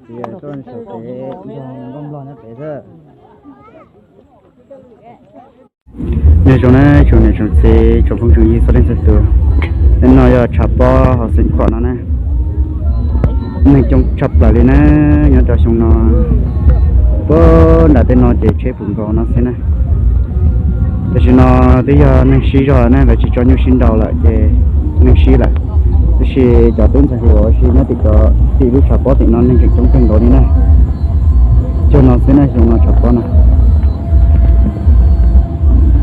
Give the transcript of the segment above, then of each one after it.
Txiv yawg tuaj saum pem nrog nkauj nplog nyob pem xwb. Nyob zoo na tsoom niam tsoom txiv tsoom phooj tsoom ywg txhua leej txhua tus, hnub no yog tshav pob hauv xeev Khuam no na. Neeg coob tshaj plaws li na, nyob rau xyoo no. Puag nram tej no ces tsheb puv nkaus no xwb na. Tam sim no twb yog neeg sib zog na, lawv tsis tso nyuj sib nraus lawm ces neeg sib lawm. Tab sis cov tub ntxhais hluas uas nyob tim cov tim lub tshav pob tim no neeg tseem coob kawg nkaus li na. Cuag no xwb na, xyoo no tshav pob na.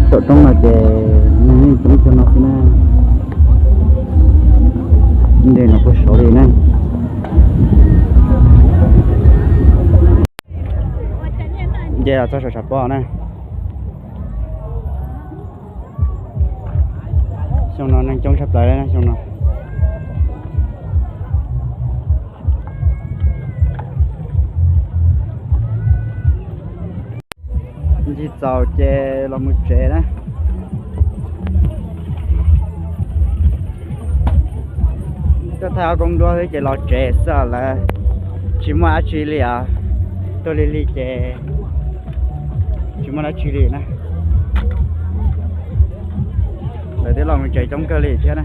Saum roob no ces neeg yeej coob cuag no xwb na. Nce no puag saud li na. Nce los txog saum tshav pob na. Xyoo no neeg coob tshaj plaws li na xyoo no. Ncig txaus ces los mus tsev na. Tuaj thaij ob koob duab xwb ces los tsev xwb lawm. Tsis muaj dab tsi li os. Tuaj lig lig ces tsis muaj dab tsi li na. Lawv twb los mus tsev coob kawg li thiab na.